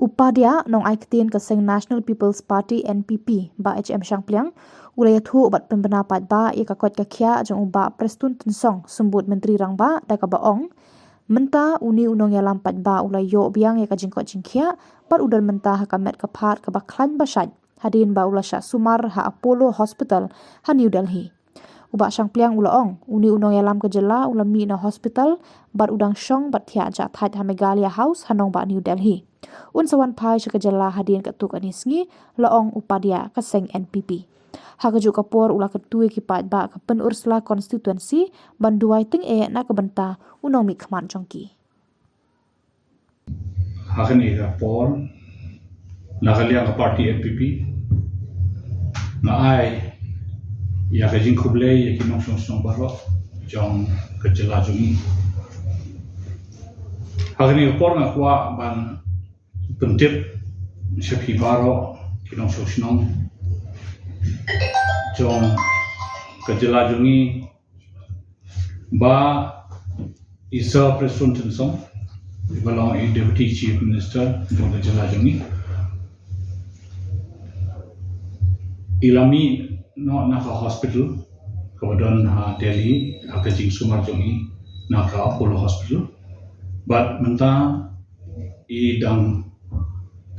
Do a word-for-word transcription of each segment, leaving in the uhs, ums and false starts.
U Padia, nongai ktien ka seng National People's Party, N P P, Bah H M Shangpliang, u la ïathuh bad pynbna paidbah ïa ka koit ka khiah jong u Bah Prestone Tynsong, Symbud Myntri Rangbah, da kaba ong, mynta une u nongïalam paidbah u la ïoh biang ïa ka jingkoit jingkhiah bad u don mynta ha ka met ka phad kaba khlaiñ ba shait hadien ba u la shah sumar ha Apollo Hospital ha New Delhi. U Bah Shangpliang u la ong, une u nongïalam ka jylla u la mih na hospital bad u dang shong bad thiah jahthait ha Meghalaya House ha nongbah New Delhi. Un sa wan phai sha ka jylla hadien katto katne sngi, la ong u Padia ka seng N P P. Ha kajuh ka por u la kyntu ïa ki paidbah ka Pynursla constituency ban duwai tyngeh na ka bynta u nongmihkhmat jong ki. Ha kane ka por, na ka liang ka party N P P, nga ai ïa ka jingkhublei ïa ki nongshong shnong baroh jong ka jylla jong ngi. Ha kane ka por nga kwah ban pyntip sha phi baroh ki nongshong shnong jong ka jylla jong ngi ba i Sir Prestone Tynsong, i ba long i Deputy Chief Minister jong ka jylla jong ngi, i la mih noh na ka hospital kaba don ha Delhi, ha ka jingsumar jong i na ka Apollo Hospital. Bad mynta i dang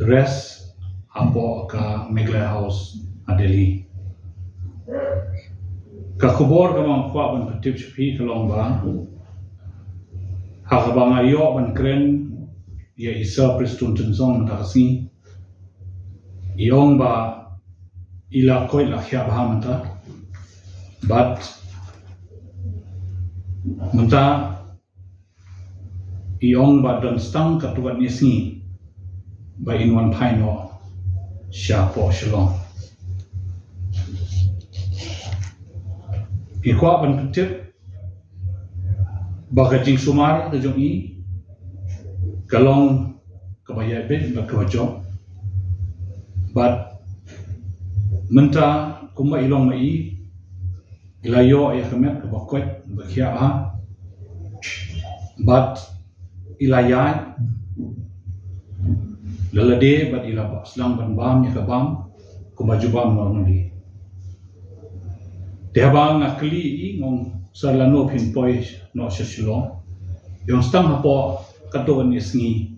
rest hapoh ka Meghalaya House ha Delhi. Ka khubor kaba nga kwah ban pyntip sha phi ka long ba ha kaba nga ïoh ban kren ïa i Sir Prestone Tynsong mynta ka sngi, i ong ba i la koit la khiah bha mynta. Bad mynta i ong ba don tang katto katne sngi ba in wan phai noh shapoh Shillong. Ngi kwah ban pyntip ba ka jingsumar ka jong i ka long kaba ïaibeit bad kaba jop. Bad mynta kumba i long ma i, i la ïoh ïa ka met kaba koit ba khiah bha. Bad i la ïaid la lade bad i la sdang ban bam ïa ka bam kumba ju bam normally. Te haba nga kylli i, nga ong, Sir, lano phin poi noh sha Shillong? I ong, tang hapoh katto katne sngi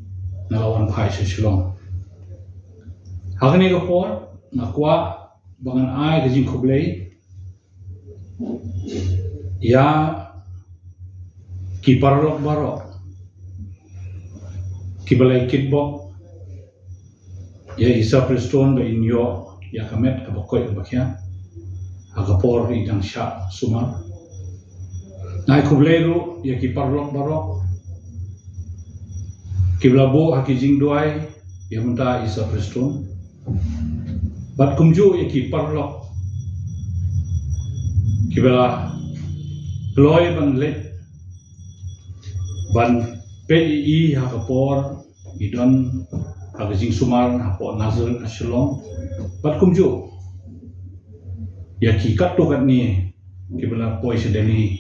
nga la wan phai sha Shillong. Ha kane ka por nga kwah ba ngan ai ka jingkhublei ïa ki paralok baroh kiba la ïa kitbok ïa i Sir Prestone ba in ïoh ïa ka met kaba koit kaba khiah ha ka por i dang shah sumar. Nga ai khublei ruh ïa ki paralok baroh kiba la buh ha ki jingduwai ïa mynta i Sir Prestone. Bad kumjuh ïa ki paralok kiba la kloi ban leit ban peit ïa i ha ka por i don ha ka jingsumar hapoh Nazareth ha Shillong. Bad kumjuh ïa ki katto katne kiba la poi sha Delhi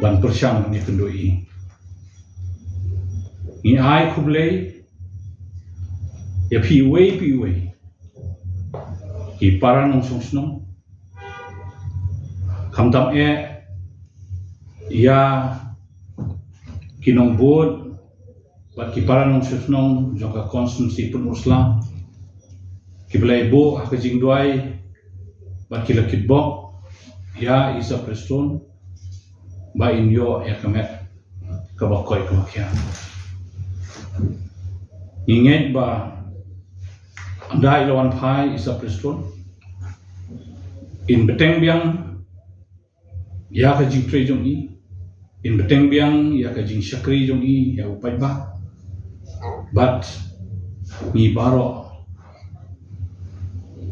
ban pyrshang ban ïakynduh ïa i. Ngi ai khublei ïa phi iwei pa iwei, ki para nongshong shnong, khamtam eh ïa ki nongbud bad ki para nongshong shnong jong ka constituency Pynursla kiba la ïa buh ha ka jingduwai bad ki la kitbok ïa i Sir Prestone ba in ïoh ïa ka met kaba koit kaba khiah. Ngi ngeit ba ynda i la wan phai i Sir Prestone, in bteng biang ïa ka jingtrei jong i, in bteng biang ïa ka jingshakri jong i ïa u paidbah. Bad ngi baroh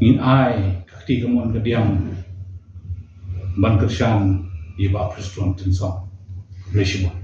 ngin ai ka kti kamon kadiang ban kyrshan ïa i Bah Prestone Tynsong. Khublei shibun.